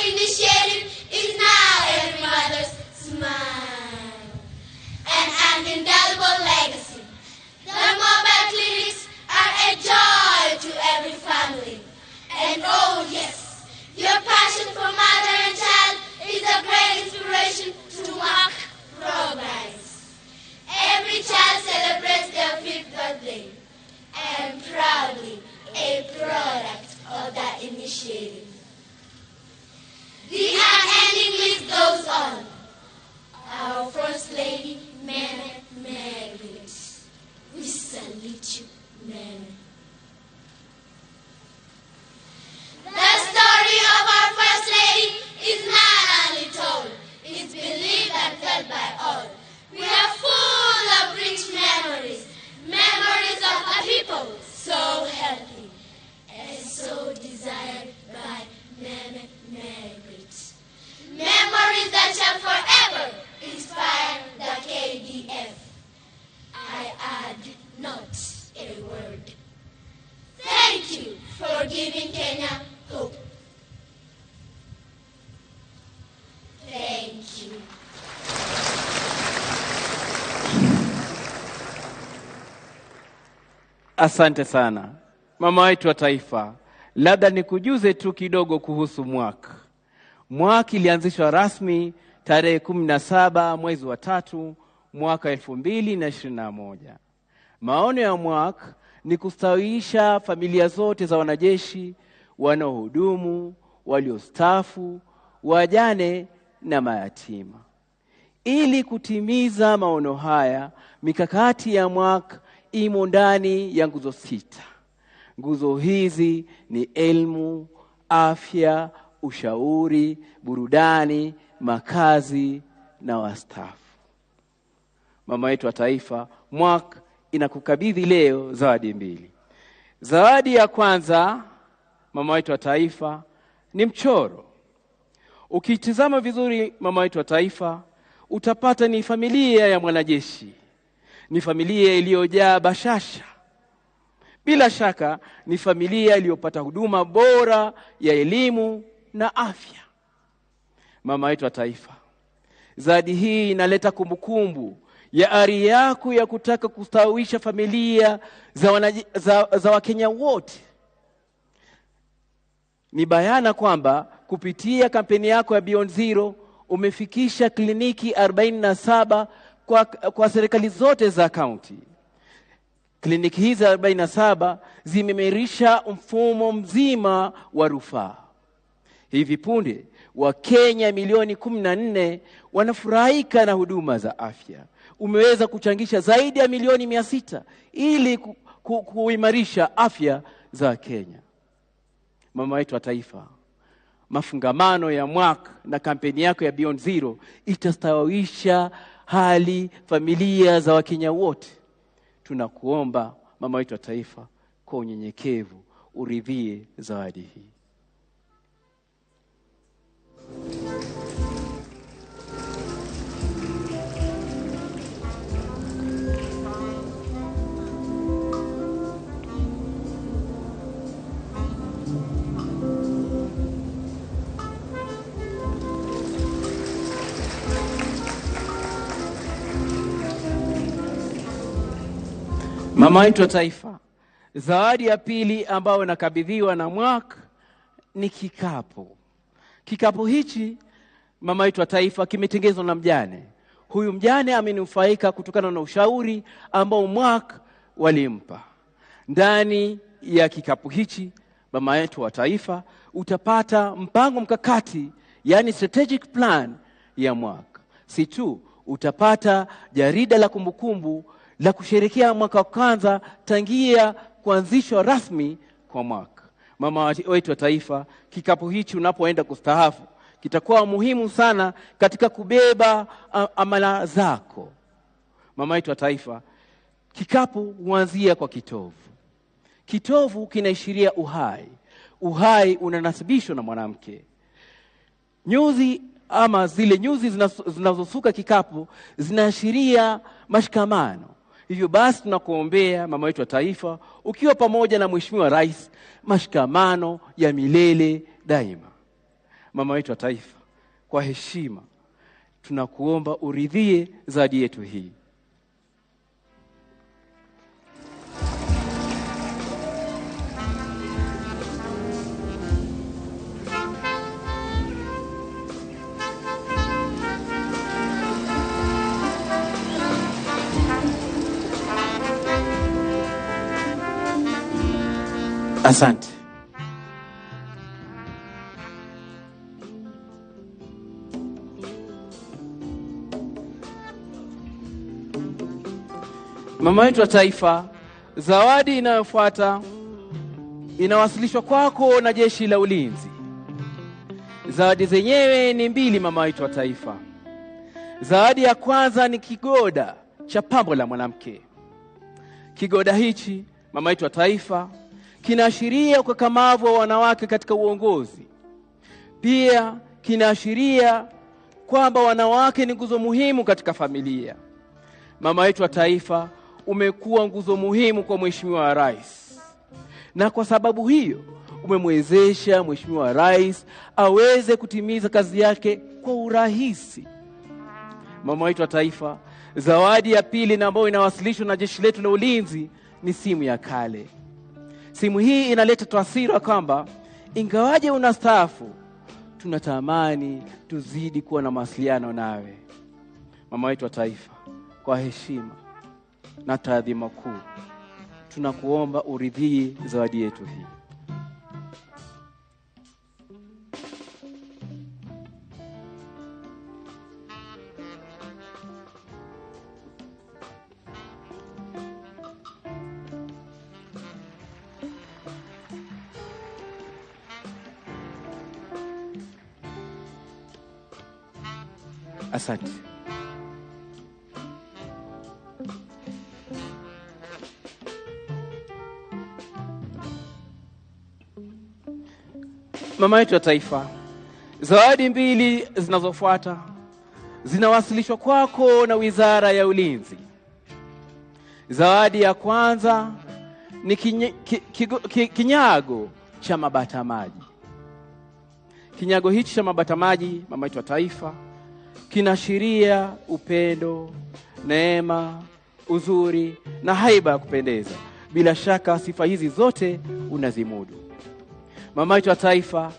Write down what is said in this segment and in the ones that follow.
initiative is now every mother's smile. And an indelible legacy. The mobile clinics are a joy to every family. And oh yes, your passion for mother and child is a great inspiration to mark progress. Every child celebrates their 5th birthday, and proudly a product of that initiative. The unending list goes on. Our First Lady, Meme Margaret. We salute you, Meme. The story of our First Lady is not only told, it's believed and felt by all. We are full of rich memories, memories of a people so healthy and so desired by Meme Margaret. Memories that shall forever inspire the KDF. I add not a word. Thank you for giving Kenya hope. Thank you. Asante sana mama wetu wa taifa. Labda nikujuze tu kidogo kuhusu MWAK. MWAK ilianzishwa rasmi tarehe 17 mwezi wa 3 mwaka 2021. Maono ya MWAK ni kustawisha familia zote za wanajeshi, wanaohudumu, waliostaafu, wajane na mayatima. Ili kutimiza maono haya, mikakati ya MWAK imo ndani ya nguzo 6. Nguzo hizi ni elimu, afya, ushauri, burudani, makazi na wastaafu. Mama wetu wa taifa, MWAK inakukabidhi leo zawadi 2. Zawadi ya kwanza, mama wetu wa taifa, ni mchoro. Ukitizama vizuri mama wetu wa taifa, utapata ni familia ya mwanajeshi. Ni familia iliyojaa bashasha. Bila shaka ni familia iliyopata huduma bora ya elimu na afya. Mama wetu wa taifa, zawadi hii inaleta kumbukumbu ya ari yako ya kutaka kustawisha familia za Wakenya wote. Ni bayana kwamba kupitia kampeni yako ya Beyond Zero umefikisha kliniki 47 kwa serikali zote za kaunti. Kliniki hizi 47 zimeimarisha mfumo mzima wa rufaa. Hivi punde Wakenya milioni 14 wanafurahika na huduma za afya. Umeweza kuchangisha zaidi ya milioni 600 ili kuimarisha afya za Kenya. Mama wetu wa taifa, mafungamano ya MWAK na kampeni yako ya Beyond Zero itastawisha hali familia za Wakenya wote. Tunakuomba mama wetu wa taifa, kwa unyenyekevu uridhie zawadi hii. Mama wetu wa taifa, zawadi ya pili ambayo nakabidhiwa na MWAK ni kikapu. Kikapu hichi, mama wetu wa taifa, kimetengenezwa na mjane. Huyu mjane amenufaika kutokana na ushauri ambao MWAK walimpa. Ndani ya kikapu hichi, mama wetu wa taifa, utapata mpango mkakati, yani strategic plan ya MWAK. Si tu utapata jarida la kumbukumbu la kusherehekea mwaka wa kwanza tangia kuanzishwa rasmi kwa MWAK. Mama wetu wa taifa, kikapu hichi unapoenda kustaafu kitakuwa muhimu sana katika kubeba amala zako. Mama wetu wa taifa, kikapu huanzia kwa kitovu. Kitovu kinaashiria uhai. Uhai unanasibishwa na mwanamke. Nyuzi ama zile nyuzi zinazosuka kikapu zinaashiria mashikamano. Hivyo basi tunakuombea mama wetu wa taifa, ukiwa pamoja na Mheshimiwa Rais, mashikamano ya milele daima. Mama wetu wa taifa, kwa heshima tunakuomba uridhie zawadi yetu hii. Asante. Mama wetu wa taifa, zawadi inayofuata inawasilishwa kwako na Jeshi la Ulinzi. Zawadi zenyewe ni mbili, mama wetu wa taifa. Zawadi ya kwanza ni kigoda cha pambo la mwanamke. Kigoda hichi, mama wetu wa taifa, kinaashiria ukakamavu wa wanawake katika uongozi. Pia kinaashiria kwamba wanawake ni nguzo muhimu katika familia. Mama wetu wa taifa, umekuwa nguzo muhimu kwa Mheshimiwa Rais, na kwa sababu hiyo umemwezesha Mheshimiwa Rais aweze kutimiza kazi yake kwa urahisi. Mama wetu wa taifa, zawadi ya pili na ambayo inawasilishwa na Jeshi letu la Ulinzi ni simu ya kale. Simu hii inaleta taswira kwamba ingawaje unastaafu, tunatamani tuzidi kuwa na mawasiliano nawe. Mama wetu wa taifa, kwa heshima na taadhima kuu, tunakuomba uridhie zawadi yetu hii. Asante. Mama yetu wa taifa, zawadi mbili zinazofuata zinawasilishwa kwako na Wizara ya Ulinzi. Zawadi ya kwanza ni kinyago cha mabata maji. Kinyago hichi cha mabata maji, mama yetu wa taifa, kinaashiria upendo, neema, uzuri na haiba ya kupendeza. Bila shaka sifa hizi zote unazimudu. Mama yetu wa taifa,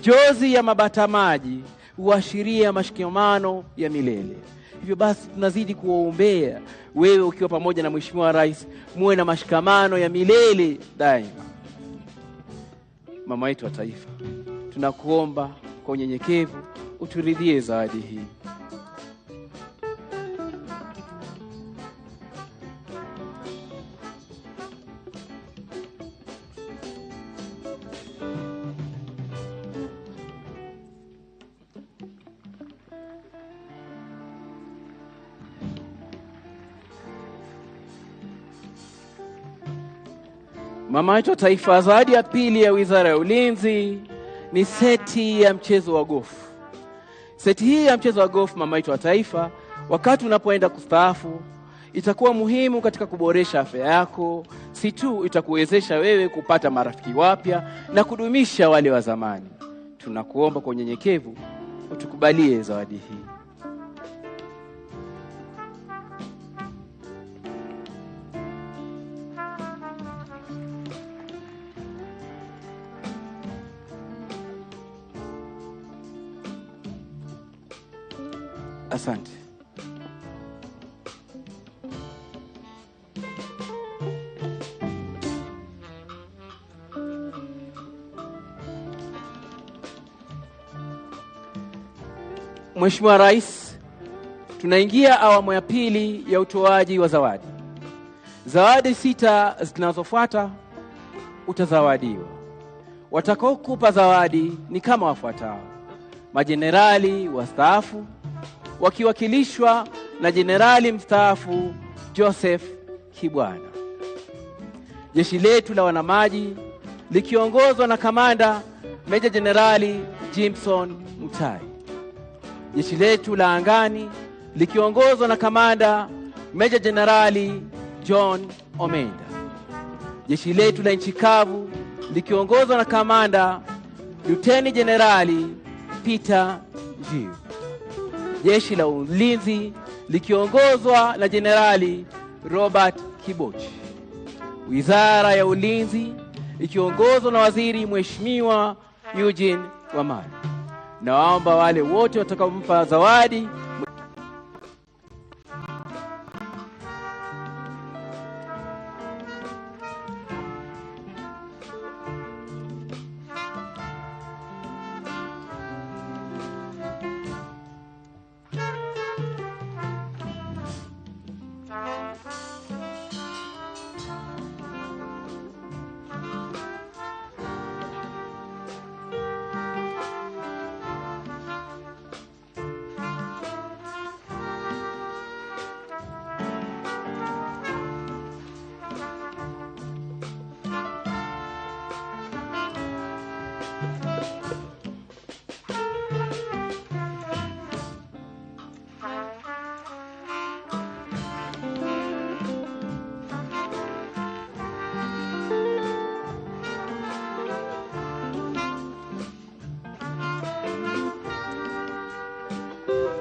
jozi ya mabata maji huashiria mashikamano ya milele. Hivyo basi tunazidi kuwaombea wewe ukiwa pamoja na Mheshimiwa Rais, muwe na mashikamano ya milele daima. Mama yetu wa taifa, tunakuomba kwa unyenyekevu uturidhie zawadi hii. Mama yetu wa taifa, zawadi ya pili ya Wizara ya Ulinzi ni seti ya mchezo wa gofu. Seti hii ya mchezo wa gofu, mama yetu wa taifa, wakati unapoenda kustaafu, itakuwa muhimu katika kuboresha afya yako. Si tu itakuwezesha wewe kupata marafiki wapya na kudumisha wale wa zamani. Tunakuomba kwa unyenyekevu utukubalie zawadi hii. Asante. Mheshimiwa Rais, tunaingia awamu ya pili ya utoaji wa zawadi. Zawadi 6 zinazofuata utazawadiwa. Watakaokupa zawadi ni kama wafuatao: majenerali wastaafu wakiwakilishwa na jenerali mstaafu Joseph Kibwana, jeshi letu la wanamaji likiongozwa na kamanda Meja Jenerali Jimson Mutai, jeshi letu la angani likiongozwa na kamanda Meja Jenerali John Omenda, jeshi letu la nchi kavu likiongozwa na kamanda Luteni Jenerali Peter Njiu. Jeshi la Ulinzi likiongozwa na Jenerali Robert Kibochi. Wizara ya Ulinzi ikiongozwa na Waziri Mheshimiwa Eugene Wamalwa. Nawaomba wale wote watakaompa zawadi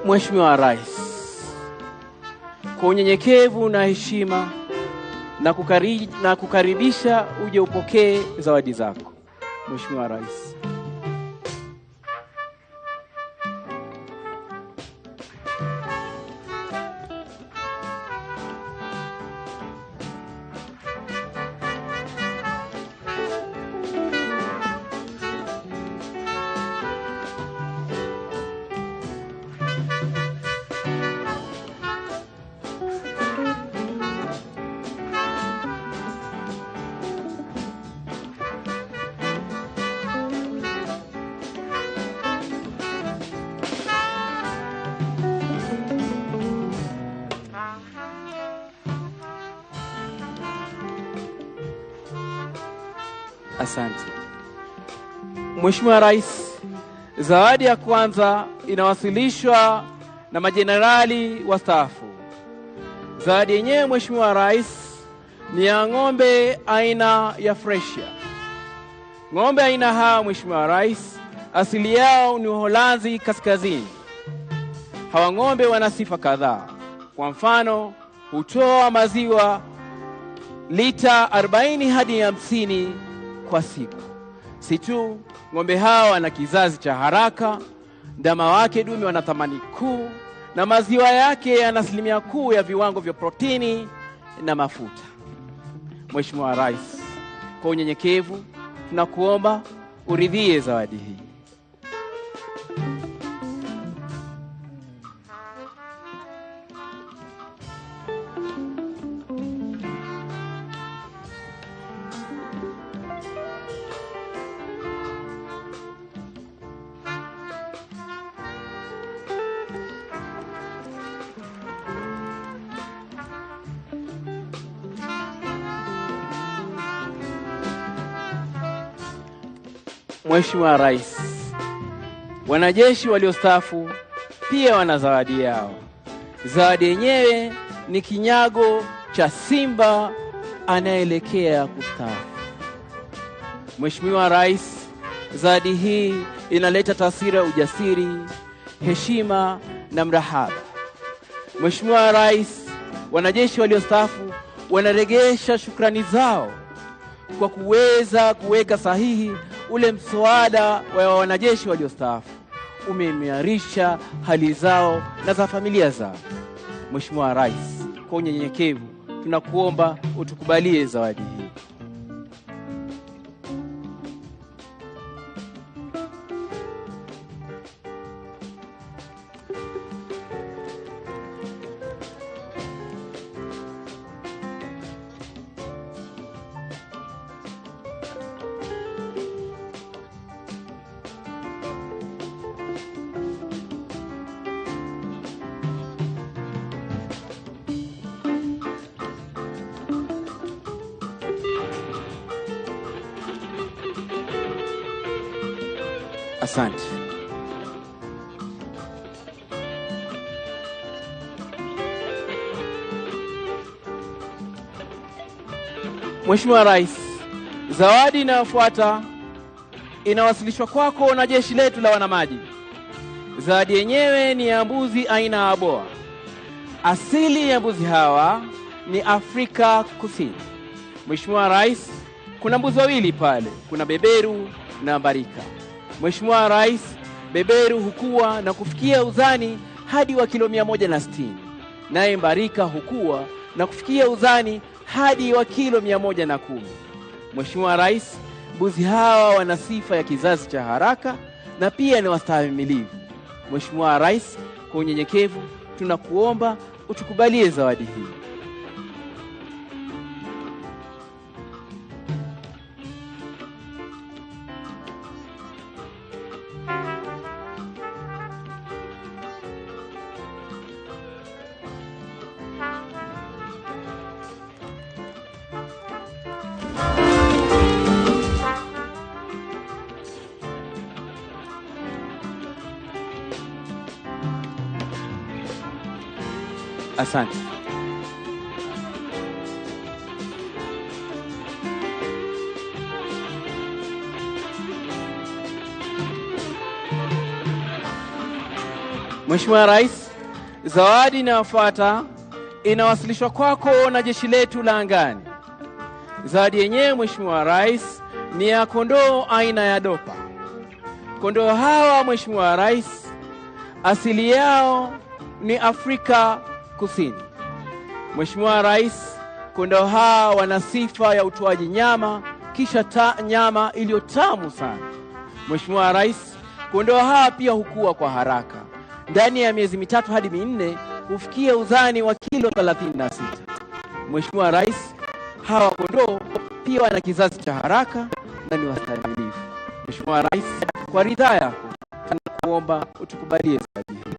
Mheshimiwa Rais, kwa unyenyekevu na heshima na kukaribisha uje upokee zawadi zako. Mheshimiwa Rais. Asante. Mheshimiwa Rais, zawadi ya kwanza inawasilishwa na majenerali wastaafu. Zawadi yenyewe Mheshimiwa Rais ni ya ng'ombe aina ya Freshia. Ng'ombe aina hawa Mheshimiwa Rais asili yao ni Uholanzi Kaskazini. Hawa ng'ombe wana sifa kadhaa. Kwa mfano, hutoa maziwa lita 40 hadi 50 kwa siku. Si tu ng'ombe hawa wana kizazi cha haraka, ndama wake dume wana thamani kuu, na maziwa yake yana asilimia kuu ya viwango vya protini na mafuta. Mheshimiwa Rais, kwa unyenyekevu tunakuomba uridhie zawadi hii. Mheshimiwa Rais, wanajeshi waliostaafu pia wana zawadi yao. Zawadi yenyewe ni kinyago cha simba anaelekea kustaafu. Mheshimiwa Rais, zawadi hii inaleta taswira ya ujasiri, heshima na mrahaba. Mheshimiwa Rais, wanajeshi waliostaafu wanaregesha shukrani zao kwa kuweza kuweka sahihi ule mswada wa wanajeshi waliostaafu. Umeimarisha hali zao na za familia zao. Mheshimiwa Rais, kwa unyenyekevu tunakuomba utukubalie zawadi hii. Asante. Mheshimiwa Rais, zawadi inayofuata inawasilishwa kwako na jeshi letu la wanamaji. Zawadi yenyewe ni ya mbuzi aina ya Boa. Asili ya mbuzi hawa ni Afrika Kusini. Mheshimiwa Rais, kuna mbuzi wawili pale, kuna beberu na mbarika. Mheshimiwa Rais, beberu hukua na kufikia uzani hadi wa kilo 160, naye mbarika hukua na kufikia uzani hadi wa kilo 110. Mheshimiwa Rais, mbuzi hawa wana sifa ya kizazi cha haraka na pia ni wastahimilivu. Mheshimiwa Rais, kwa unyenyekevu tunakuomba utukubalie zawadi hii. Asante. Mheshimiwa Rais, zawadi inayofuata inawasilishwa kwako na jeshi letu la angani. Zawadi yenyewe Mheshimiwa Rais ni ya kondoo aina ya dopa. Kondoo hawa Mheshimiwa Rais asili yao ni Afrika Kusini. Mheshimiwa Rais, kondoo hawa wana sifa ya utoaji nyama, kisha nyama iliyotamu sana. Mheshimiwa Rais, kondoo hawa pia hukua kwa haraka. Ndani ya miezi 3 hadi 4 hufikia uzani wa kilo 36. Mheshimiwa Rais, hawa kondoo pia wana kizazi cha haraka na ni wastahimilivu. Mheshimiwa Rais, kwa ridhaa yako tunakuomba utukubalie zawadi hii.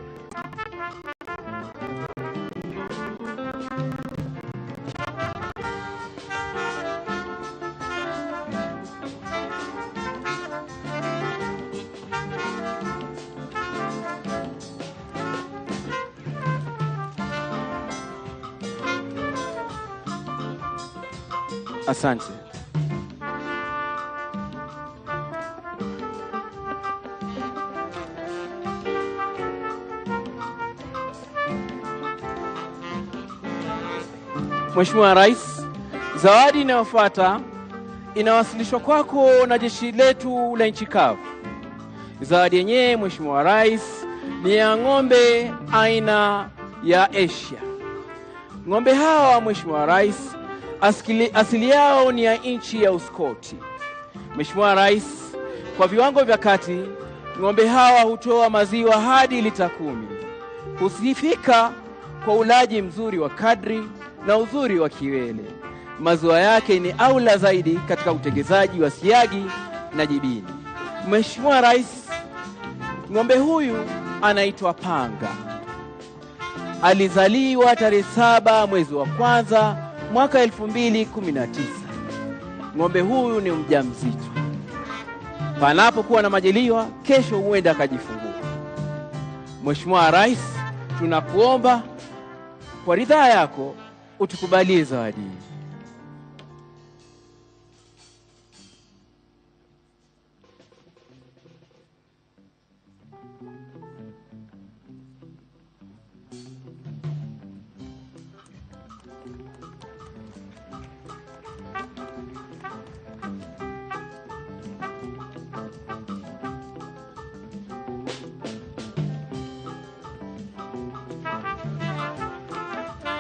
Asante. Mheshimiwa Rais, zawadi inayofuata inawasilishwa kwako na jeshi letu la nchi kavu. Zawadi yenyewe Mheshimiwa Rais ni ya ng'ombe aina ya Asia. Ng'ombe hawa Mheshimiwa Rais asili yao ni ya nchi ya Uskoti. Mheshimiwa Rais, kwa viwango vya kati ng'ombe hawa hutoa maziwa hadi lita 10. Husifika kwa ulaji mzuri wa kadri na uzuri wa kiwele. Maziwa yake ni aula zaidi katika utengenezaji wa siagi na jibini. Mheshimiwa Rais, ng'ombe huyu anaitwa Panga. Alizaliwa tarehe 7 mwezi wa kwanza mwaka 2019. Ng'ombe huyu ni mjamzito. Panapokuwa na majaliwa, kesho huenda akajifungua. Mheshimiwa Rais, tunakuomba kwa ridhaa yako utukubalie zawadi hii.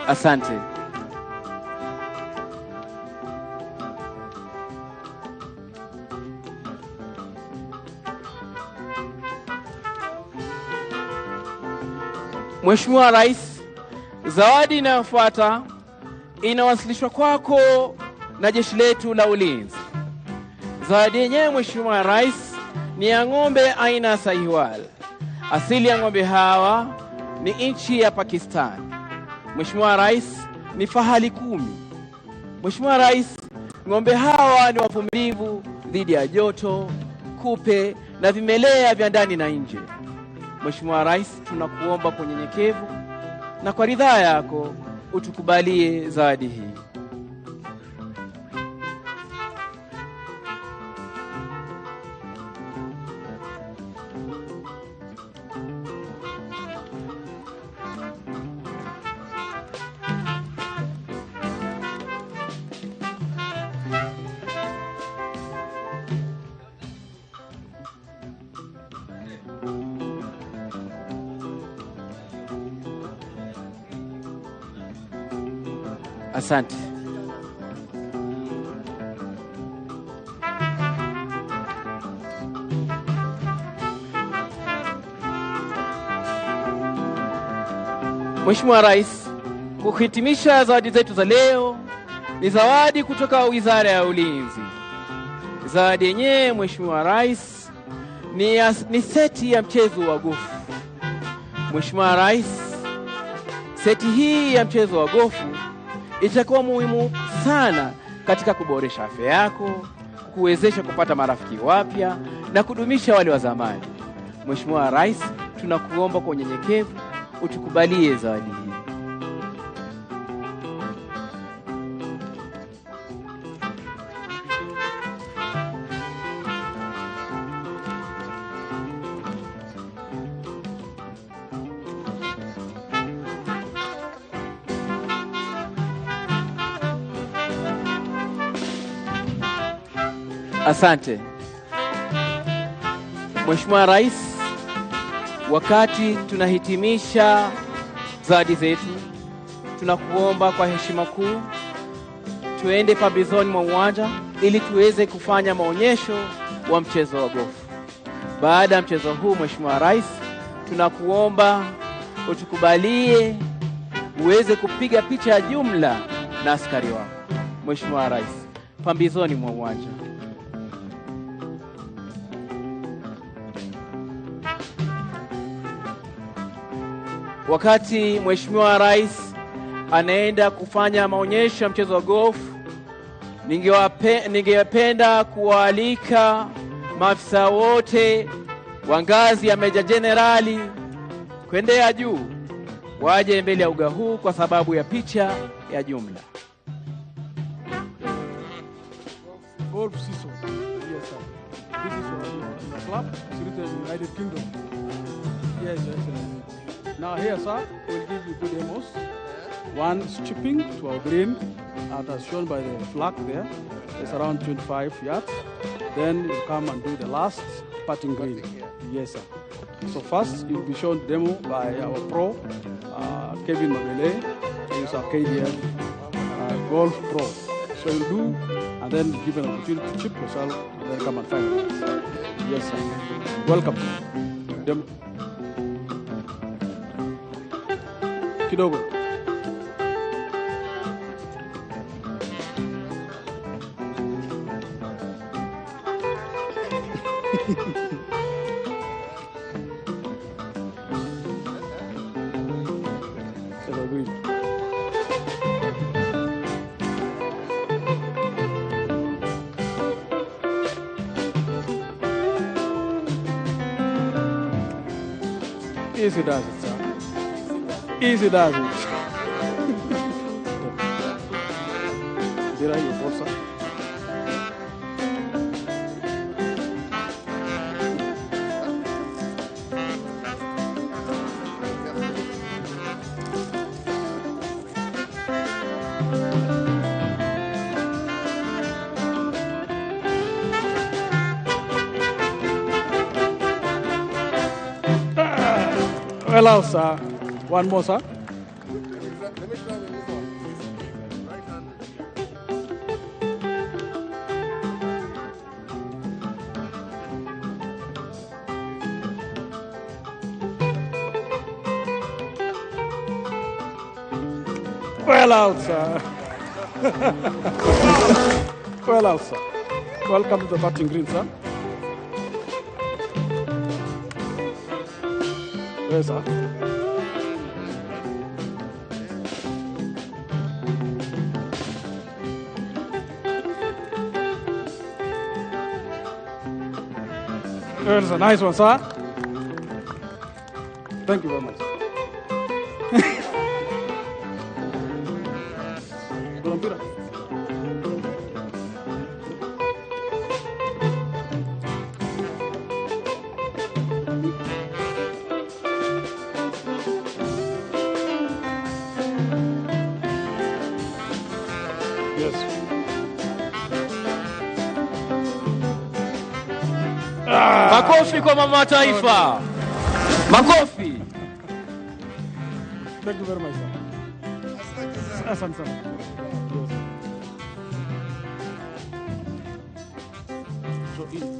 Asante. Mheshimiwa Rais, zawadi inayofuata inawasilishwa kwako na jeshi letu la ulinzi. Zawadi yenyewe Mheshimiwa Rais ni ya ng'ombe aina ya Sahiwal. Asili ya ng'ombe hawa ni nchi ya Pakistan. Mheshimiwa Rais, ni fahali 10. Mheshimiwa Rais, ng'ombe hawa ni wavumilivu dhidi ya joto, kupe na vimelea vya ndani na nje. Mheshimiwa Rais, tunakuomba kwa unyenyekevu na kwa ridhaa yako utukubalie zawadi hii. Asante. Mheshimiwa Rais, kuhitimisha zawadi zetu za leo ni zawadi kutoka Wizara ya Ulinzi. Zawadi yenyewe Mheshimiwa Rais ni seti ya mchezo wa gofu. Mheshimiwa Rais, seti hii ya mchezo wa gofu itakuwa muhimu sana katika kuboresha afya yako, kuwezesha kupata marafiki wapya na kudumisha wale wa zamani. Mheshimiwa Rais, tunakuomba kwa unyenyekevu utukubalie zawadi hii. Asante. Mheshimiwa Rais, wakati tunahitimisha zawadi zetu, tunakuomba kwa heshima kuu tuende pambizoni mwa uwanja ili tuweze kufanya maonyesho wa mchezo wa gofu. Baada ya mchezo huu, Mheshimiwa Rais, tunakuomba utukubalie uweze kupiga picha ya jumla na askari wako. Mheshimiwa Rais, pambizoni mwa uwanja. Wakati Mheshimiwa Rais anaenda kufanya maonyesho ya mchezo wa golf, ningependa kuwaalika maafisa wote wa ngazi ya Meja Jenerali kwendea juu waje mbele ya uga huu kwa sababu ya picha ya jumla. Golf season. Yes, sir. This is your club. It's written in United Kingdom. Yes, Your Excellency. Now here, sir, we'll give you two demos. One is chipping to our green, and as shown by the flag there, it's around 25 yards. Then you come and do the last putting green. Yes, sir. So first, you'll be shown the demo by our pro, Kevin Mabele, who is our KDF golf pro. So you'll do, and then give an opportunity to chip yourself, and then come and finalize. Yes, sir. Welcome. Demo. Kidogo. Easy does it, sir. Easy does it. Did I your sir? Well, sir. One more, sir. Let me try with this one. Right hand. Well out, sir. Well out, sir. Welcome to the batting green, sir. Yes, sir. That's a nice one, sir. Thank you very much. Yes. Makofi kwa mama taifa. Makofi. Thank you very much, sir. Asante sana. Asante sana. Yes. So in.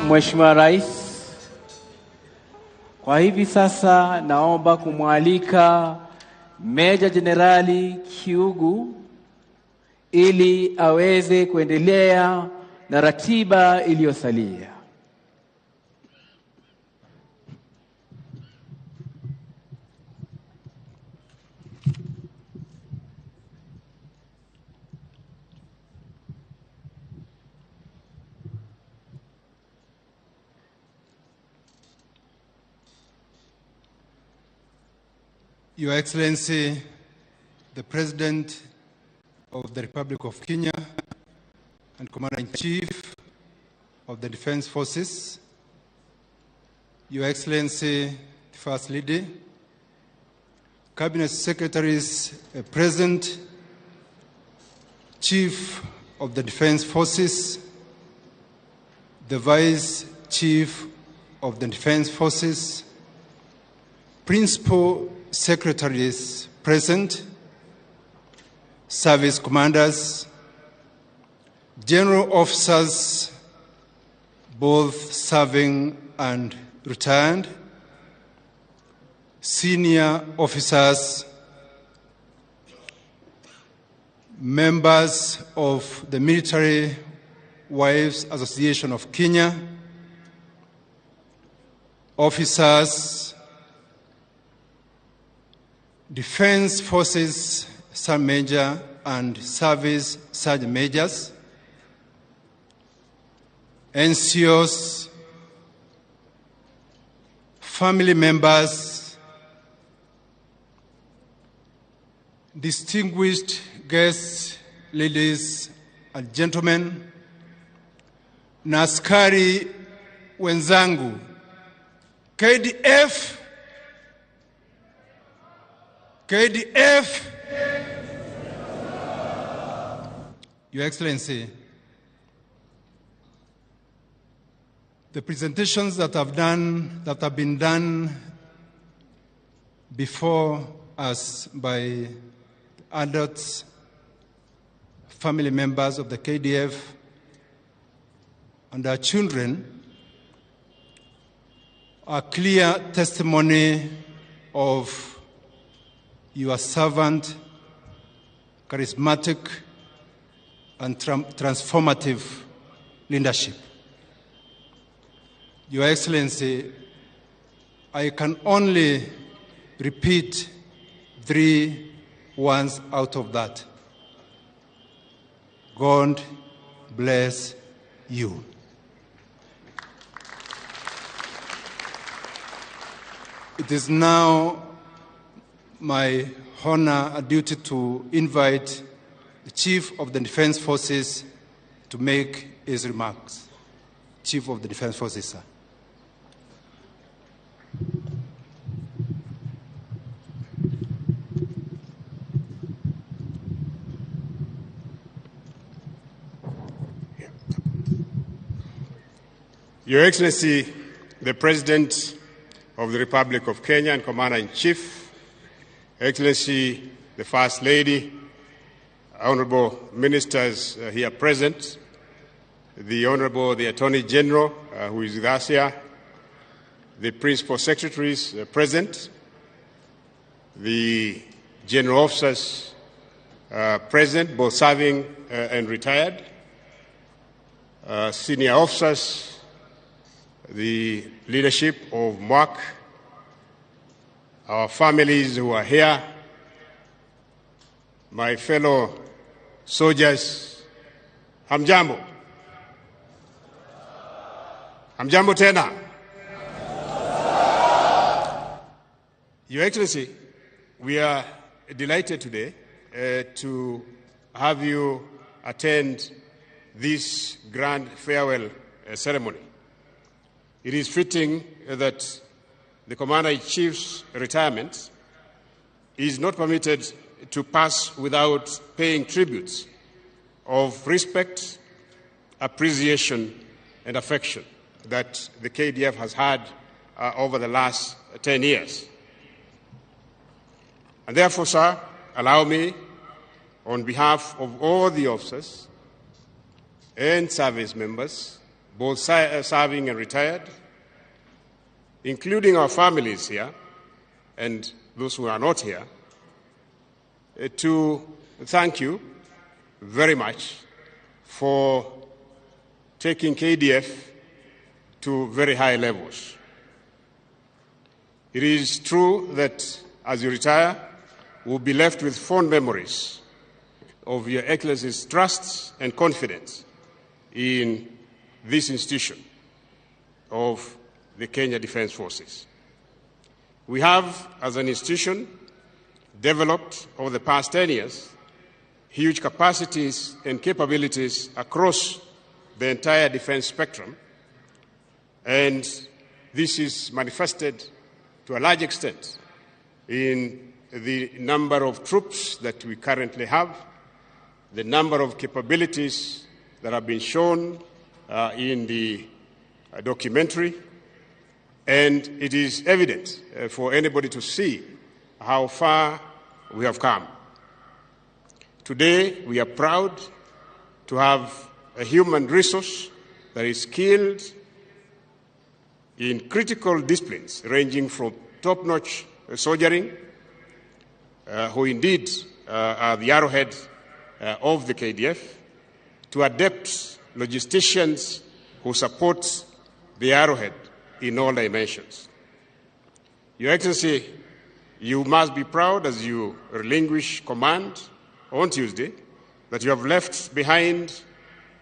Mheshimiwa Rais. Kwa hivi sasa naomba kumwalika Meja Jenerali Kiugu ili aweze kuendelea na ratiba iliyosalia. Your Excellency, the President of the Republic of Kenya and Commander-in-Chief of the Defense Forces, Your Excellency, the First Lady, Cabinet Secretaries present, Chief of the Defense Forces, the Vice Chief of the Defense Forces, Principal Secretaries present, Service Commanders, General Officers, both serving and retired, Senior Officers, members of the Military Wives Association of Kenya, officers, Defense Forces Sergeant Major and Service Sergeant Majors, NCOs, family members, distinguished guests, ladies and gentlemen, na askari wenzangu, KDF, KDF. Your Excellency, the presentations that have been done before us by adults, family members of the KDF, and our children are clear testimony of your servant, charismatic, and transformative leadership. Your Excellency, I can only repeat three ones out of that. God bless you. It is now my honor and duty to invite the Chief of the Defense Forces to make his remarks. Chief of the Defense Forces, sir. Your Excellency, the President of the Republic of Kenya and Commander-in-Chief, Excellency, the First Lady, Honorable Ministers here present, the Honorable the Attorney General, who is with us here, the Principal Secretaries present, the General Officers present, both serving and retired, senior officers, the leadership of MWAC, our families who are here, my fellow soldiers, hamjambo. Hamjambo tena. Your Excellency, we are delighted today to have you attend this grand farewell ceremony. It is fitting that the Commander-in-Chief's retirement is not permitted to pass without paying tributes of respect, appreciation, and affection that the KDF has had over the last 10 years. And therefore, sir, allow me, on behalf of all the officers and service members, both serving and retired, including our families here and those who are not here, to thank you very much for taking KDF to very high levels. It is true that as you retire, we'll be left with fond memories of Your Excellency's trust and confidence in this institution of the Kenya Defence Forces. We have, as an institution, developed over the past 10 years huge capacities and capabilities across the entire defense spectrum, and this is manifested to a large extent in the number of troops that we currently have, the number of capabilities that have been shown in the documentary, and it is evident for anybody to see how far we have come. Today, we are proud to have a human resource that is skilled in critical disciplines, ranging from top-notch soldiering, who indeed are the arrowhead of the KDF, to adept logisticians who support the arrowhead in all dimensions. Your Excellency, you must be proud as you relinquish command on Tuesday that you have left behind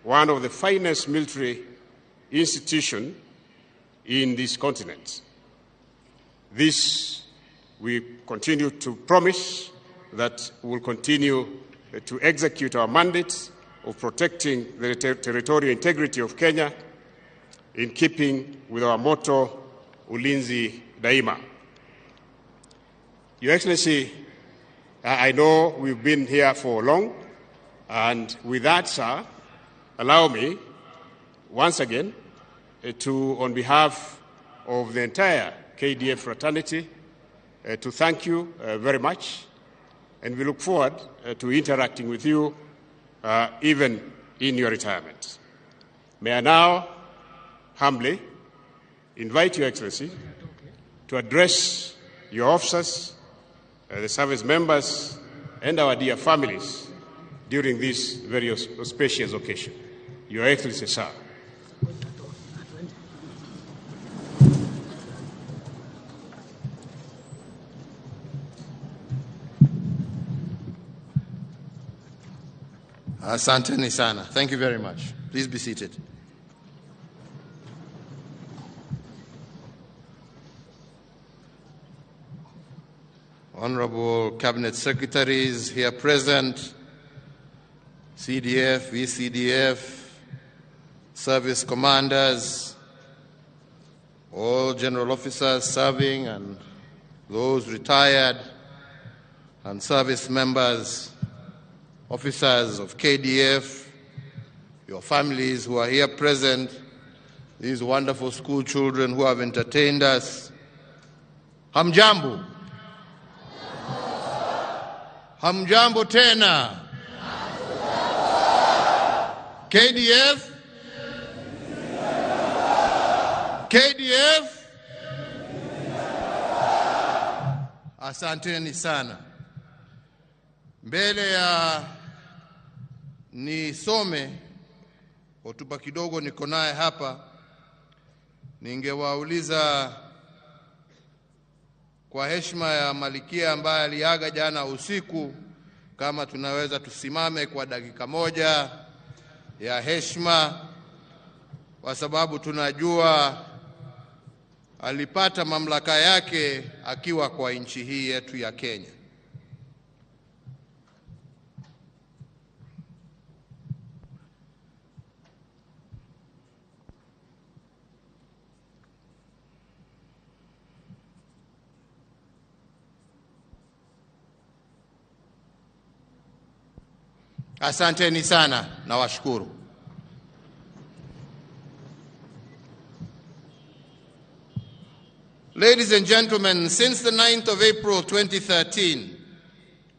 one of the finest military institutions in this continent. This we continue to promise that we will continue to execute our mandate of protecting the territorial integrity of Kenya in keeping with our motto, Ulinzi Daima. Your Excellency, I know we've been here for long, and with that, sir, allow me once again to, on behalf of the entire KDF fraternity, to thank you very much, and we look forward to interacting with you even in your retirement. May I now humbly invite Your Excellency to address your officers, the service members, and our dear families during this very auspicious occasion. Your Excellency, sir. Asanteni sana. Thank you very much. Please be seated. Honorable Cabinet Secretaries here present, CDF, VCDF, service commanders, all general officers serving and those retired, and service members, officers of KDF, your families who are here present, these wonderful school children who have entertained us. Hamjambo. Hamjambo tena. KDF? KDF? Asanteni sana. Mbele ya nisome hotuba kidogo niko naye hapa, ningewauliza kwa heshima ya malikia ambaye aliaga jana usiku, kama tunaweza tusimame kwa dakika moja ya heshima, kwa sababu tunajua alipata mamlaka yake akiwa kwa nchi hii yetu ya Kenya. Asanteni sana na washukuru. Ladies and gentlemen, since the 9th of April 2013,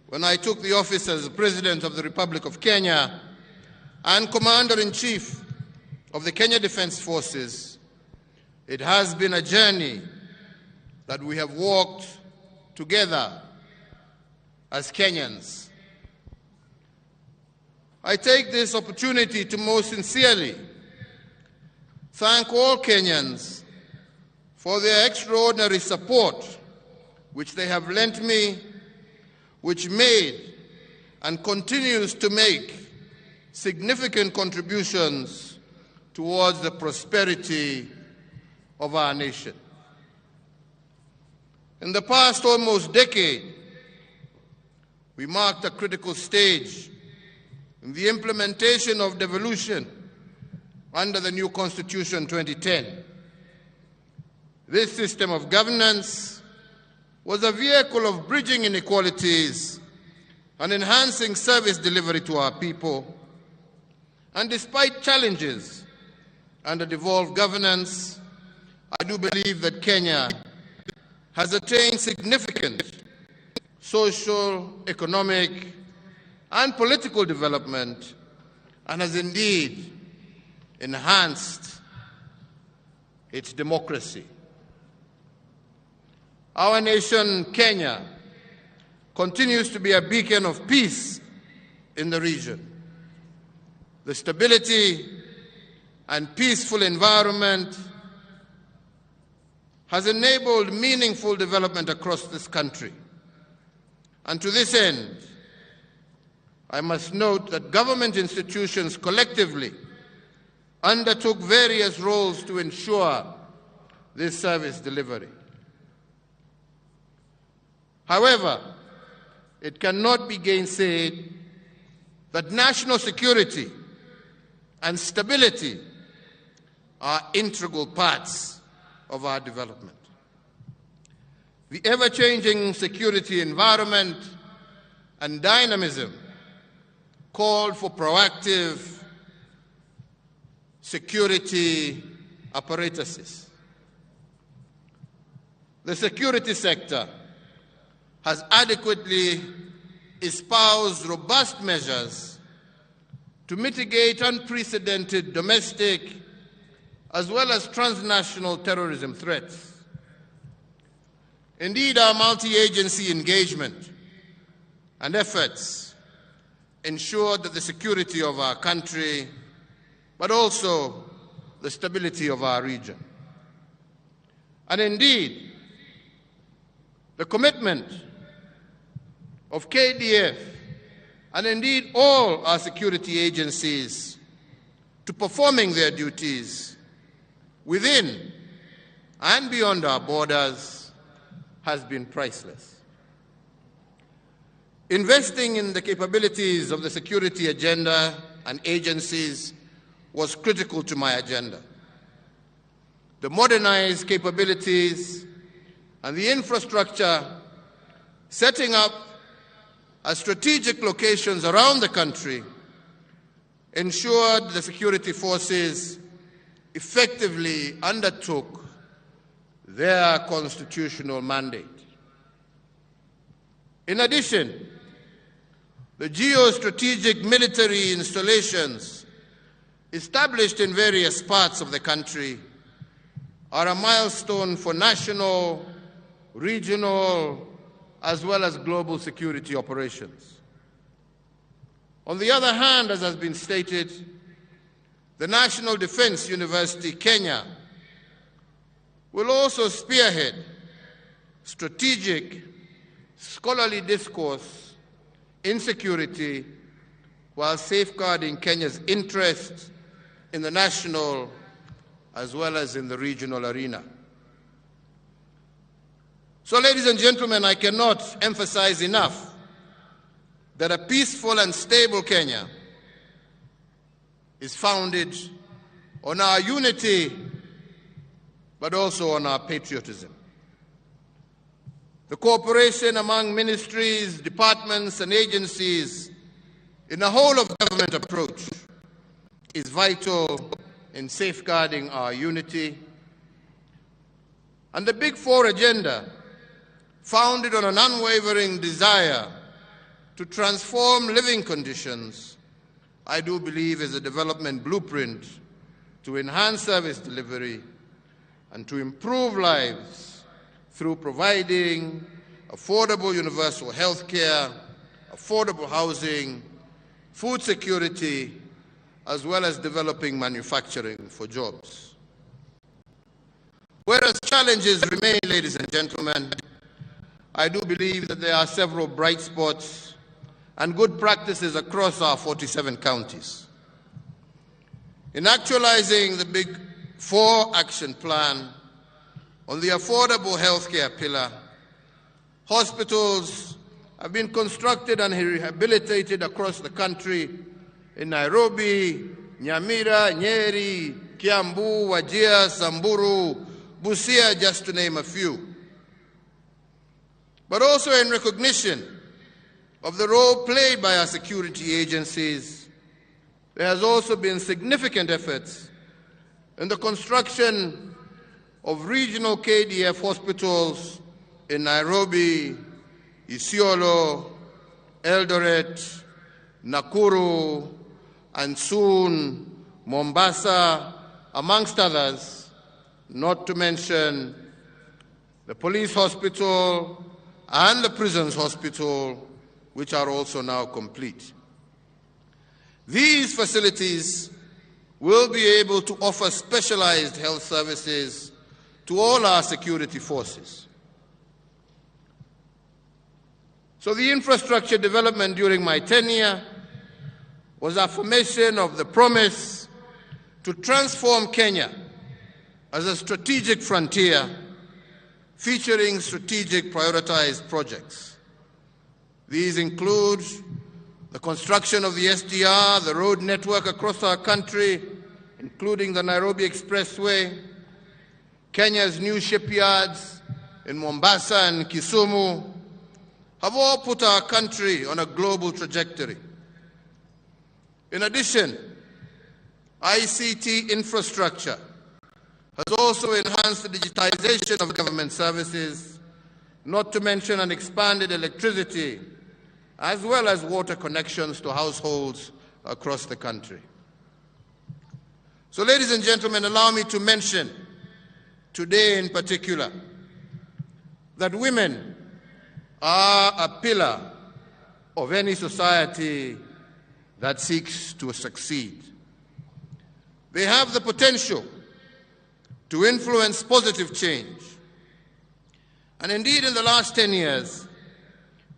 when I took the office as President of the Republic of Kenya and Commander-in-Chief of the Kenya Defence Forces, it has been a journey that we have walked together as Kenyans. I take this opportunity to most sincerely thank all Kenyans for their extraordinary support which they have lent me, which made and continues to make significant contributions towards the prosperity of our nation. In the past almost decade, we marked a critical stage in the implementation of devolution under the new Constitution 2010. This system of governance was a vehicle of bridging inequalities and enhancing service delivery to our people. And despite challenges under devolved governance, I do believe that Kenya has attained significant social, economic, and political development, and has indeed enhanced its democracy. Our nation, Kenya, continues to be a beacon of peace in the region. The stability and peaceful environment has enabled meaningful development across this country. And to this end, I must note that government institutions collectively undertook various roles to ensure this service delivery. However, it cannot be gainsaid that national security and stability are integral parts of our development. The ever-changing security environment and dynamism called for proactive security apparatuses. The security sector has adequately espoused robust measures to mitigate unprecedented domestic as well as transnational terrorism threats. Indeed, our multi-agency engagement and efforts ensured that the security of our country, but also the stability of our region. And indeed, the commitment of KDF and indeed all our security agencies to performing their duties within and beyond our borders has been priceless. Investing in the capabilities of the security agenda and agencies was critical to my agenda. The modernized capabilities and the infrastructure setting up at strategic locations around the country ensured the security forces effectively undertook their constitutional mandate. In addition, the geostrategic military installations established in various parts of the country are a milestone for national, regional, as well as global security operations. On the other hand, as has been stated, the National Defense University, Kenya, will also spearhead strategic scholarly discourse in security while safeguarding Kenya's interests in the national as well as in the regional arena. So, ladies and gentlemen, I cannot emphasize enough that a peaceful and stable Kenya is founded on our unity, but also on our patriotism. The cooperation among ministries, departments, and agencies in a whole of government approach is vital in safeguarding our unity. And the Big Four agenda, founded on an unwavering desire to transform living conditions, I do believe is a development blueprint to enhance service delivery, and to improve lives through providing affordable universal health care, affordable housing, food security, as well as developing manufacturing for jobs. Whereas challenges remain, ladies and gentlemen, I do believe that there are several bright spots and good practices across our 47 counties. In actualizing the Big Four Action Plan on the affordable healthcare pillar, hospitals have been constructed and rehabilitated across the country in Nairobi, Nyamira, Nyeri, Kiambu, Wajir, Samburu, Busia, just to name a few. But also in recognition of the role played by our security agencies, there has also been significant efforts in the construction of regional KDF hospitals in Nairobi, Isiolo, Eldoret, Nakuru, and soon Mombasa, amongst others, not to mention the police hospital and the prisons hospital, which are also now complete. These facilities will be able to offer specialized health services to all our security forces. So the infrastructure development during my tenure was affirmation of the promise to transform Kenya as a strategic frontier featuring strategic prioritized projects. These include the construction of the SGR, the road network across our country, including the Nairobi Expressway, Kenya's new shipyards in Mombasa and Kisumu, have all put our country on a global trajectory. In addition, ICT infrastructure has also enhanced the digitization of government services, not to mention an expanded electricity, as well as water connections to households across the country. So, ladies and gentlemen, allow me to mention today in particular that women are a pillar of any society that seeks to succeed. They have the potential to influence positive change. And indeed, in the last 10 years,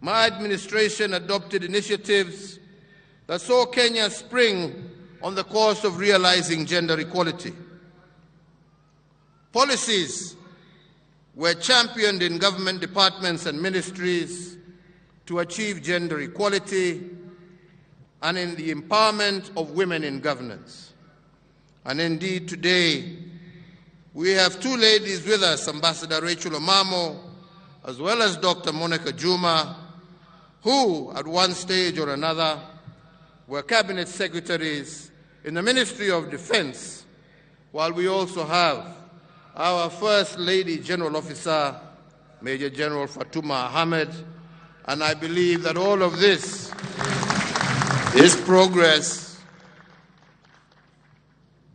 my administration adopted initiatives that saw Kenya spring on the course of realizing gender equality. Policies were championed in government departments and ministries to achieve gender equality and in the empowerment of women in governance. And indeed, today, we have two ladies with us, Ambassador Rachel Omamo, as well as Dr. Monica Juma, who, at one stage or another, were cabinet secretaries in the Ministry of Defense, while we also have our First Lady General Officer, Major General Fatuma Ahmed, and I believe that all of this is progress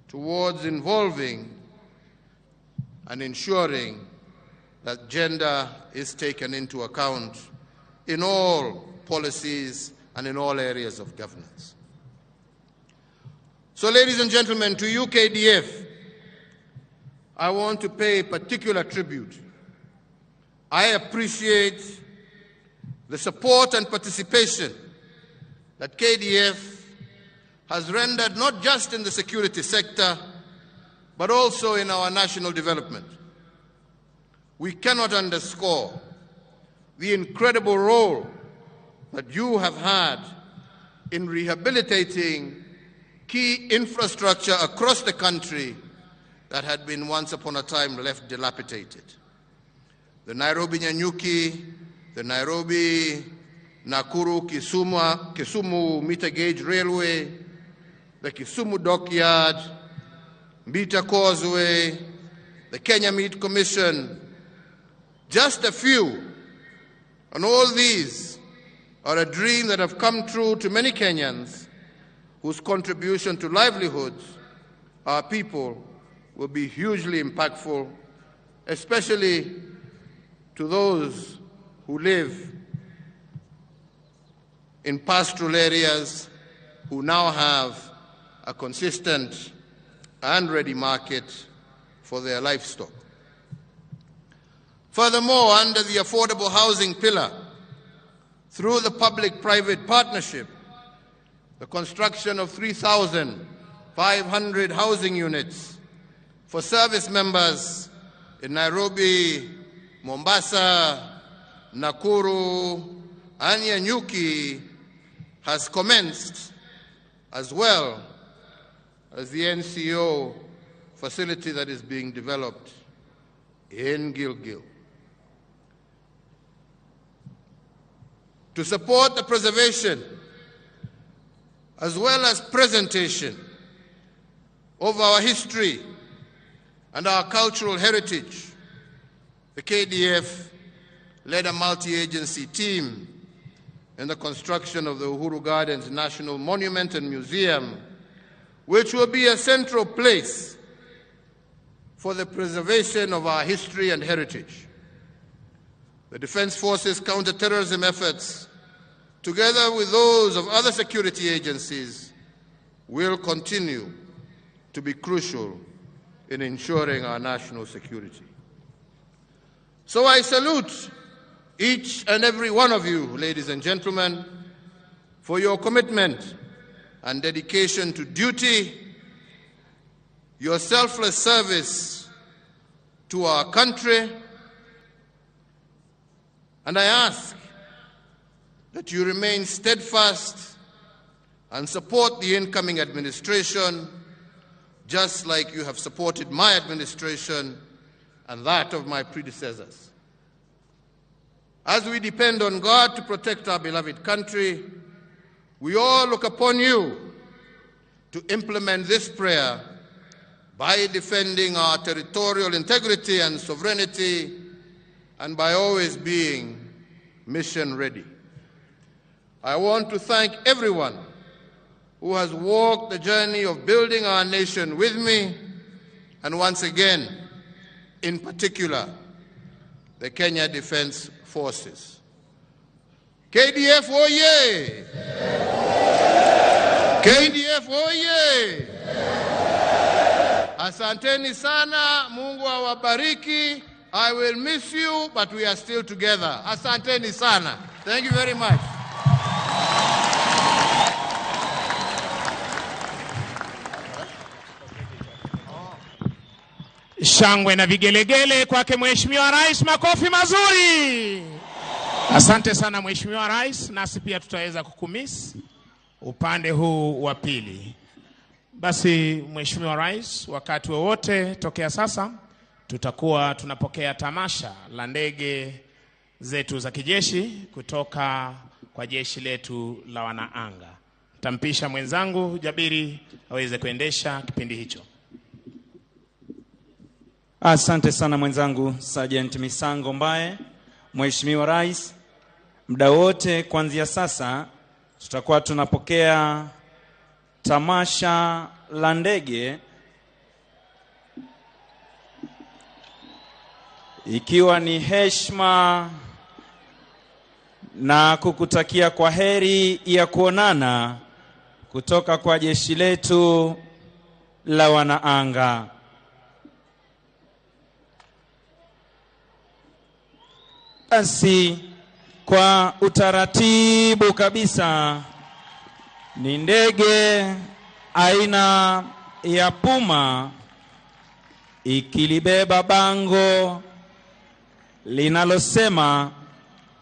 towards involving and ensuring that gender is taken into account in all policies and in all areas of governance. So, ladies and gentlemen, to you KDF, I want to pay particular tribute. I appreciate the support and participation that KDF has rendered not just in the security sector, but also in our national development. We cannot underscore the incredible role that you have had in rehabilitating key infrastructure across the country that had been once upon a time left dilapidated. The Nairobi Nanyuki, the Nairobi Nakuru Kisumu meter gauge railway, the Kisumu dockyard, Mbita Causeway, the Kenya Meat Commission, just a few. And all these are a dream that have come true to many Kenyans whose contribution to livelihoods our people will be hugely impactful, especially to those who live in pastoral areas who now have a consistent and ready market for their livestock. Furthermore, under the affordable housing pillar, through the public-private partnership, the construction of 3,500 housing units for service members in Nairobi, Mombasa, Nakuru, and Nanyuki has commenced, as well as the NCO facility that is being developed in Gilgil. To support the preservation as well as presentation of our history and our cultural heritage, the KDF led a multi-agency team in the construction of the Uhuru Gardens National Monument and Museum, which will be a central place for the preservation of our history and heritage. The Defense Forces counter-terrorism efforts, together with those of other security agencies, will continue to be crucial in ensuring our national security. So I salute each and every one of you, ladies and gentlemen, for your commitment and dedication to duty, your selfless service to our country, and I ask that you remain steadfast and support the incoming administration, just like you have supported my administration and that of my predecessors. As we depend on God to protect our beloved country, we all look upon you to implement this prayer by defending our territorial integrity and sovereignty, and by always being mission ready. I want to thank everyone who has walked the journey of building our nation with me, and once again, in particular, the Kenya Defense Forces. KDF oye! KDF oye! Asanteni sana, Mungu awabariki. I will miss you, but we are still together. Asanteni sana. Thank you very much. Shangwe na vigelegele kwake Mheshimiwa Rais, makofi mazuri. Asante sana Mheshimiwa Rais, nasi pia tutaweza kukumiss upande huu wa pili. Basi Mheshimiwa Rais, wakati wowote tokea sasa tutakuwa tunapokea tamasha la ndege zetu za kijeshi kutoka kwa jeshi letu la wanaanga. Nitampisha mwenzangu Jabiri aweze kuendesha kipindi hicho. Asante sana mwenzangu Sergeant Misango Mbae. Mheshimiwa Rais, muda wote kuanzia sasa tutakuwa tunapokea tamasha la ndege, ikiwa ni heshima na kukutakia kwa heri ya kuonana kutoka kwa jeshi letu la wanaanga. Basi kwa utaratibu kabisa ni ndege aina ya Puma ikilibeba bango linalosema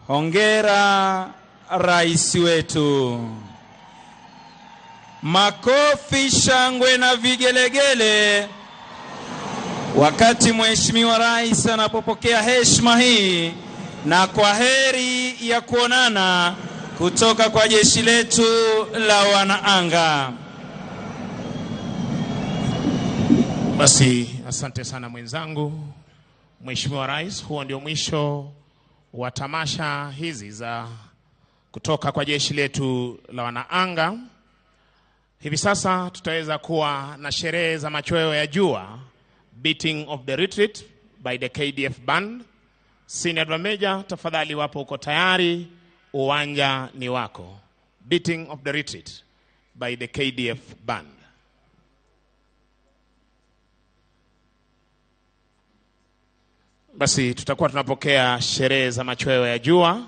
hongera rais wetu. Makofi, shangwe na vigelegele wakati Mheshimiwa Rais anapopokea heshima hii na kwa heri ya kuonana kutoka kwa jeshi letu la wanaanga. Basi asante sana mwenzangu Mheshimiwa Rais, huo ndio mwisho wa tamasha hizi za kutoka kwa jeshi letu la wanaanga. Hivi sasa tutaweza kuwa na sherehe za machweo ya jua, beating of the retreat by the KDF band. Senior Drum Major, tafadhali wapo uko tayari, uwanja ni wako. Beating of the retreat by the KDF band. Basi tutakuwa tunapokea sherehe za machweo ya jua.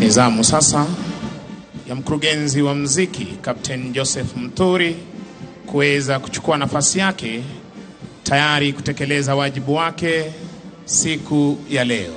Ni zamu sasa ya mkurugenzi wa mziki Captain Joseph Mturi kuweza kuchukua nafasi yake tayari kutekeleza wajibu wake siku ya leo.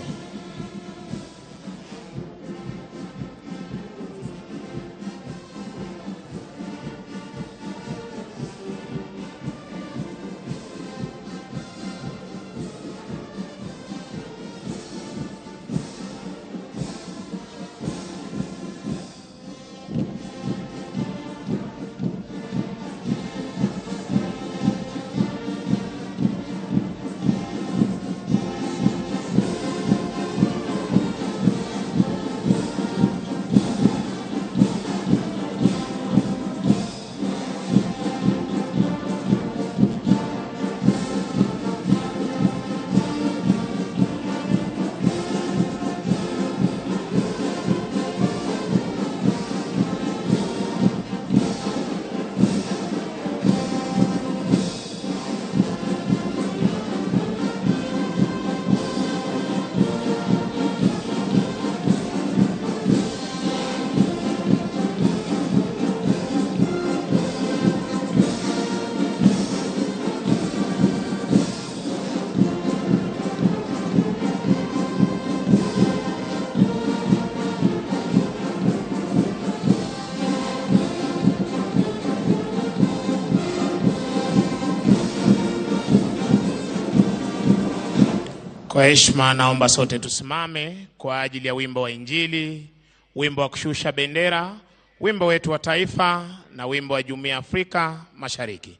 Kwa heshima naomba sote tusimame kwa ajili ya wimbo wa Injili, wimbo wa kushusha bendera, wimbo wetu wa taifa na wimbo wa Jumuiya ya Afrika Mashariki.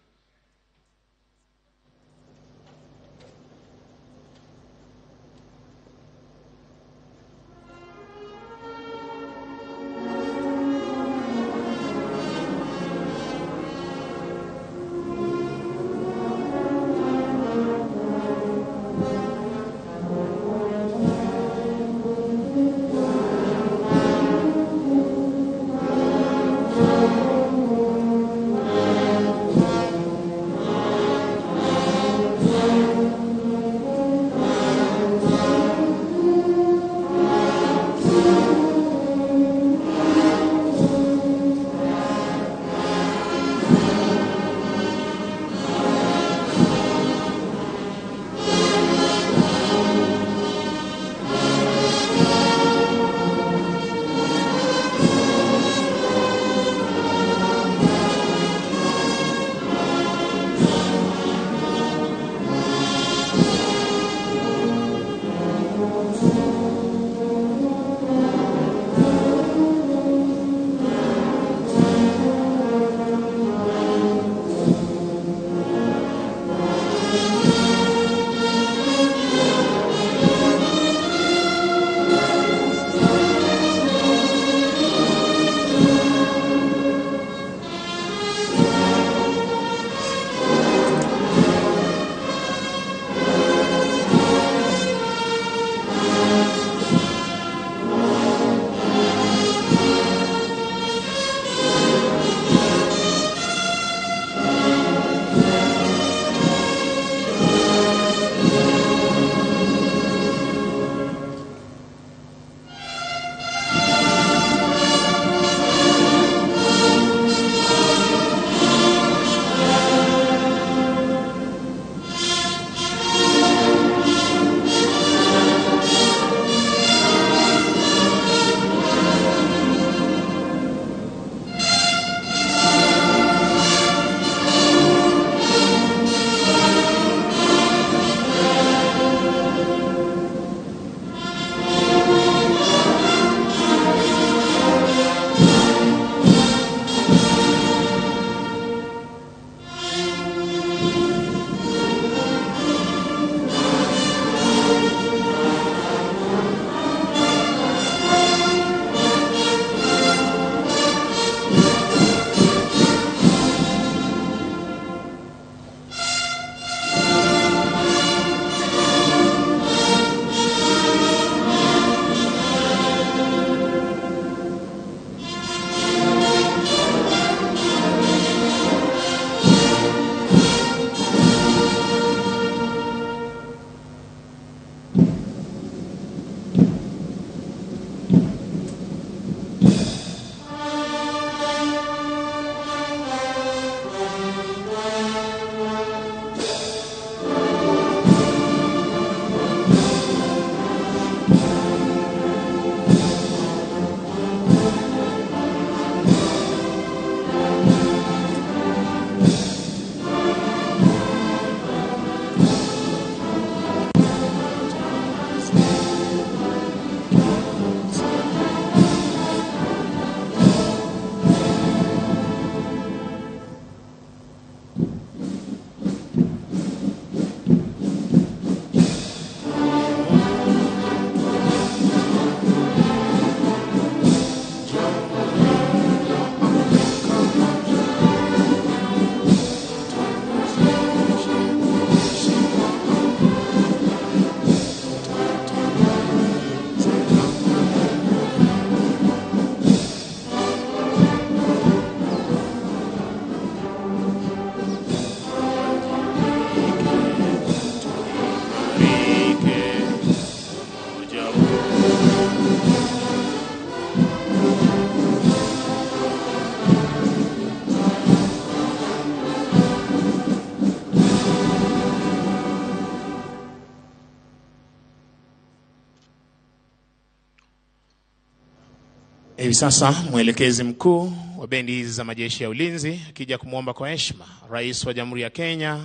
Hivi sasa mwelekezi mkuu wa bendi hizi za majeshi ya ulinzi akija kumwomba kwa heshima Rais wa Jamhuri ya Kenya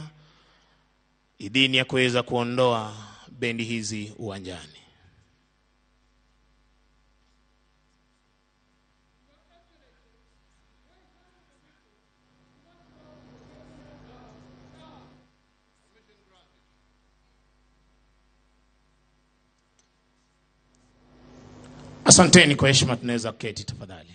idhini ya kuweza kuondoa bendi hizi uwanjani. Asanteni kwa heshima, tunaweza kuketi tafadhali.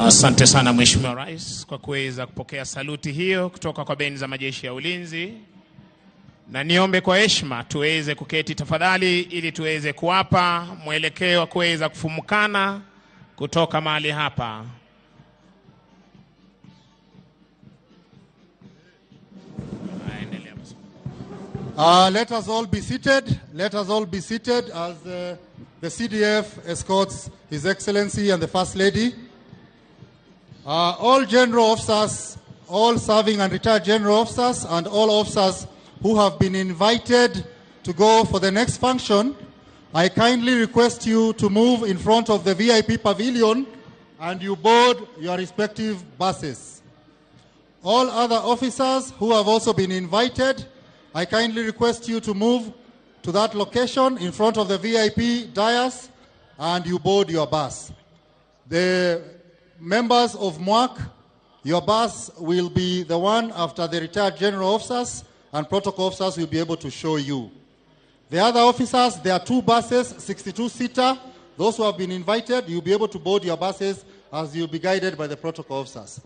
Asante sana Mheshimiwa Rais kwa kuweza kupokea saluti hiyo kutoka kwa bendi za majeshi ya ulinzi, na niombe kwa heshima tuweze kuketi tafadhali, ili tuweze kuwapa mwelekeo wa kuweza kufumukana kutoka mahali hapa. Let us all be seated. Let us all be seated as the CDF escorts His Excellency and the First Lady. All general officers, all serving and retired general officers, and all officers who have been invited to go for the next function, I kindly request you to move in front of the VIP pavilion and you board your respective buses. All other officers who have also been invited, I kindly request you to move to that location in front of the VIP dais and you board your bus. The members of MWAC, your bus will be the one after the retired general officers and protocol officers will be able to show you. The other officers, there are two buses, 62-seater. Those who have been invited, you'll be able to board your buses as you'll be guided by the protocol officers.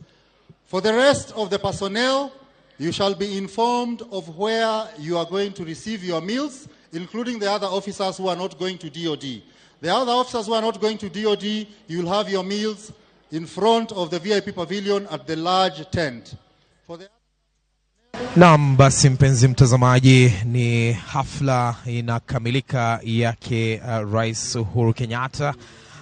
For the rest of the personnel, you shall be informed of where you are going to receive your meals, including the other officers who are not going to DOD. The other officers who are not going to DOD, you'll have your meals in front of the VIP pavilion at the large tent. For the Naam, basi mpenzi mtazamaji, ni hafla inakamilika yake Rais Uhuru Kenyatta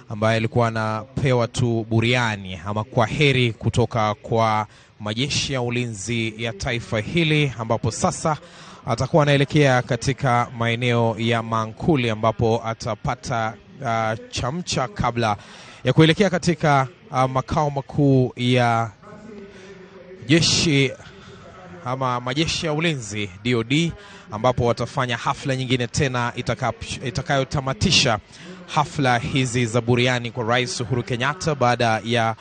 ambaye alikuwa anapewa tu buriani ama kwa heri kutoka kwa majeshi ya ulinzi ya taifa hili, ambapo sasa atakuwa anaelekea katika maeneo ya Mankuli ambapo atapata chamcha kabla ya kuelekea katika makao makuu ya jeshi ama majeshi ya ulinzi DOD, ambapo watafanya hafla nyingine tena itakayotamatisha hafla hizi za buriani kwa Rais Uhuru Kenyatta baada ya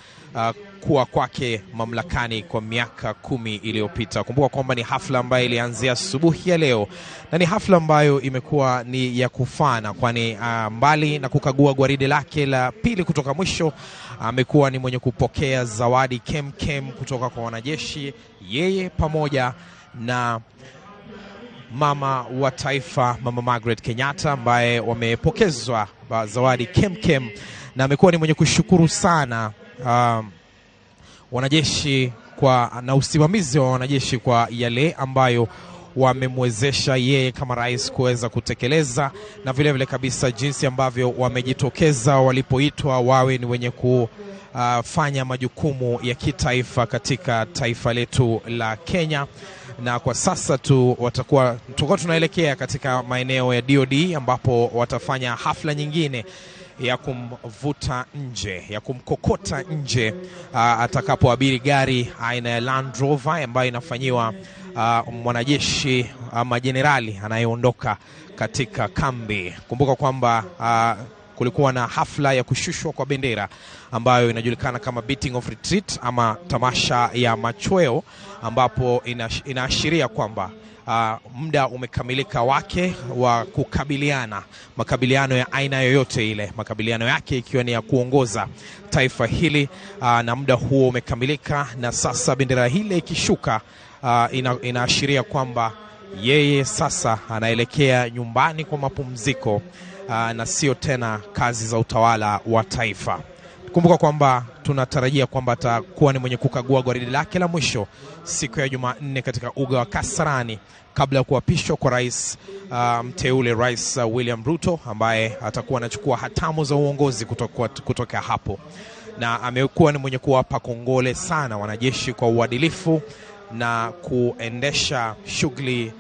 kuwa kwake mamlakani kwa miaka 10 iliyopita. Kumbuka kwamba ni hafla ambayo ilianzia asubuhi ya leo na ni hafla ambayo imekuwa ni ya kufana, kwani mbali na kukagua gwaride lake la pili kutoka mwisho, amekuwa ni mwenye kupokea zawadi kemkem kutoka kwa wanajeshi, yeye pamoja na mama wa taifa Mama Margaret Kenyatta, ambaye wamepokezwa zawadi kemkem, na amekuwa ni mwenye kushukuru sana wanajeshi kwa na usimamizi wa wanajeshi kwa yale ambayo wamemwezesha yeye kama rais kuweza kutekeleza, na vile vile kabisa jinsi ambavyo wamejitokeza walipoitwa wawe ni wenye kufanya majukumu ya kitaifa katika taifa letu la Kenya. Na kwa sasa tu tutakuwa tunaelekea katika maeneo ya DOD ambapo watafanya hafla nyingine ya kumvuta nje, ya kumkokota nje atakapoabiri gari aina ya Land Rover ambayo inafanyiwa mwanajeshi ama jenerali anayeondoka katika kambi. Kumbuka kwamba kulikuwa na hafla ya kushushwa kwa bendera ambayo inajulikana kama beating of retreat ama tamasha ya machweo, ambapo inaashiria kwamba muda umekamilika wake wa kukabiliana, makabiliano ya aina yoyote ile, makabiliano yake ikiwa ni ya kuongoza taifa hili, na muda huo umekamilika, na sasa bendera hile ikishuka inaashiria kwamba yeye sasa anaelekea nyumbani kwa mapumziko, na sio tena kazi za utawala wa taifa. Kumbuka kwamba tunatarajia kwamba atakuwa ni mwenye kukagua gwaride lake la mwisho siku ya Jumanne katika uga wa Kasarani kabla ya kuapishwa kwa rais mteule Rais William Ruto, ambaye atakuwa anachukua hatamu za uongozi kutoka hapo. Na amekuwa ni mwenye kuwapa kongole sana wanajeshi kwa uadilifu na kuendesha shughuli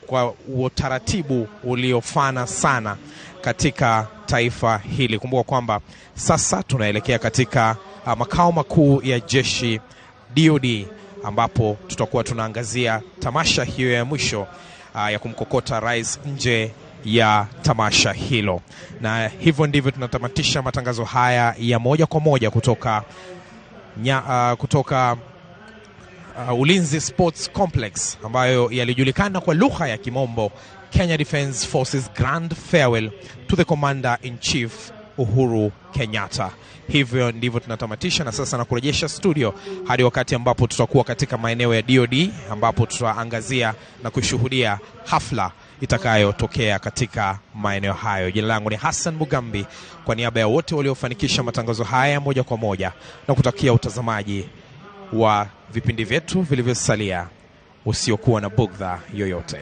kwa utaratibu uliofana sana katika taifa hili. Kumbuka kwamba sasa tunaelekea katika makao makuu ya jeshi DOD, ambapo tutakuwa tunaangazia tamasha hiyo ya mwisho ya kumkokota rais nje ya tamasha hilo. Na hivyo ndivyo tunatamatisha matangazo haya ya moja kwa moja kutoka Ulinzi Sports Complex, ambayo yalijulikana kwa lugha ya Kimombo Kenya Defence Forces Grand Farewell to the Commander-in-Chief Uhuru Kenyatta. Hivyo ndivyo tunatamatisha, na sasa nakurejesha studio hadi wakati ambapo tutakuwa katika maeneo ya DOD, ambapo tutaangazia na kushuhudia hafla itakayotokea katika maeneo hayo. Jina langu ni Hassan Mugambi, kwa niaba ya wote waliofanikisha matangazo haya moja kwa moja, na kutakia utazamaji wa vipindi vyetu vilivyosalia usiokuwa na bugdha yoyote.